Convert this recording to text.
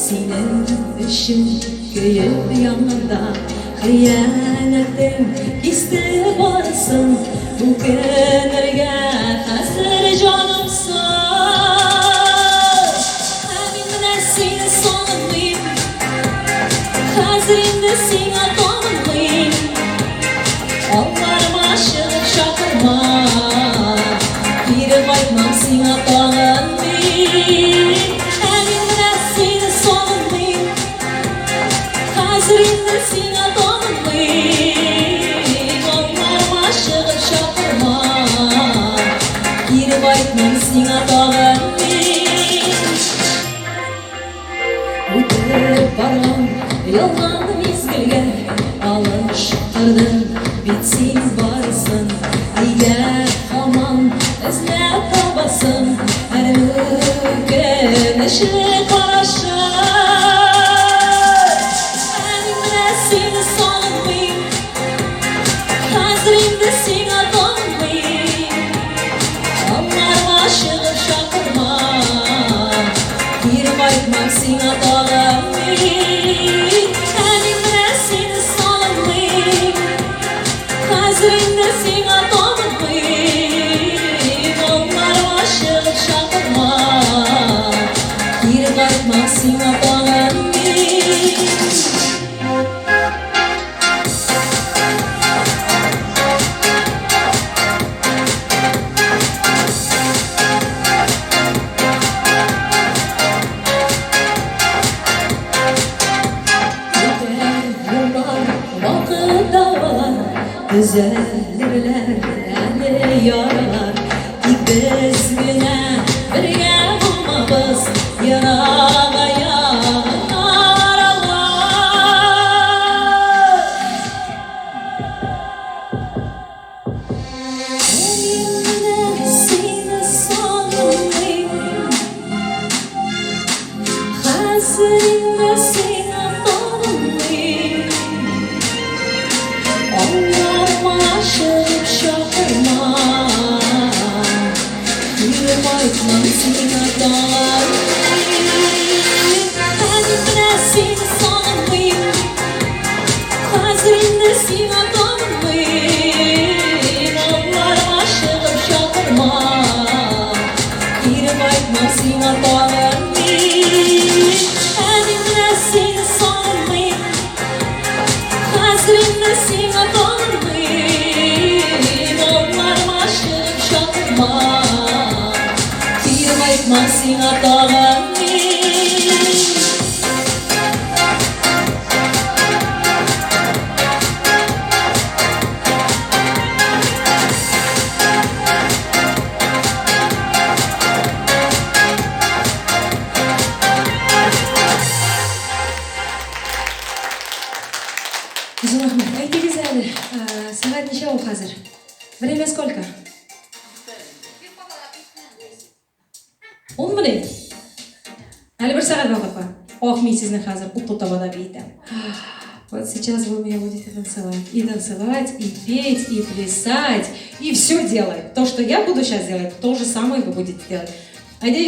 Синең өчен көеп янганда, Хыянәтең кисте барысын. Үкенергә хәзер җаным соң. Ә мин менә сине сагынмыйм, Хәзер инде сиңа табынмыйм. Алларыма чыгып чакырма, Кире кайтмам сиңа тагын мин. Ә мин менә сине сагынмыйм, Хәзер инде сиңа табынмыйм. Алларыма чыгып чакырма, Кире кайтмам сиңа тагын мин. Үтеп барган ялган мизгелгә Алыштырдың бит син барысын. Нигә һаман эзләп табасың Әрнү үкенечле карашын? Ә мин менә сине сагынмыйм, Хәзер инде сиңа табынмыйм. Алларыма чыгып чакырма, Кире кайтмам сиңа тагын мин. Ә мин менә сине сагынмыйм, Хәзер инде сиңа табынмыйм. Алларыма чыгып чакырма, Кире кайтмам сиңа тагын мин. Үтәр еллар, вакыт давалар, Төзәлерләр әле яралар. Тик без генә бергә булмабыз, Ерагая гына аралар. Ә мин менә сине сагынмыйм, Хәзер инде сиңа табынмыйм. Алларыма чыгып чакырма, Кире кайтмам сиңа тагын мин. Ә мин менә сине сагынмыйм, Хәзер инде сиңа табынмыйм. Алларыма чыгып чакырма, Кире кайтмам сиңа тагын мин. Ә мин менә сине сагынмыйм, Хәзер инде сиңа табынмыйм. Алларыма чыгып чакырма, Кире кайтмам сиңа тагын мин. Зур рәхмәт. Әйтегез әле, сәгать ничә ул хәзер? Время сколько? Унмыни? Әле бер сәгать вакыт бар. Ох, мин сезне хәзер утлы табада биетәм. Вот сейчас вы у меня будете танцевать. И танцевать, и петь, и плясать, и все делать. То, что я буду сейчас делать, то же самое вы будете делать. Әйдә.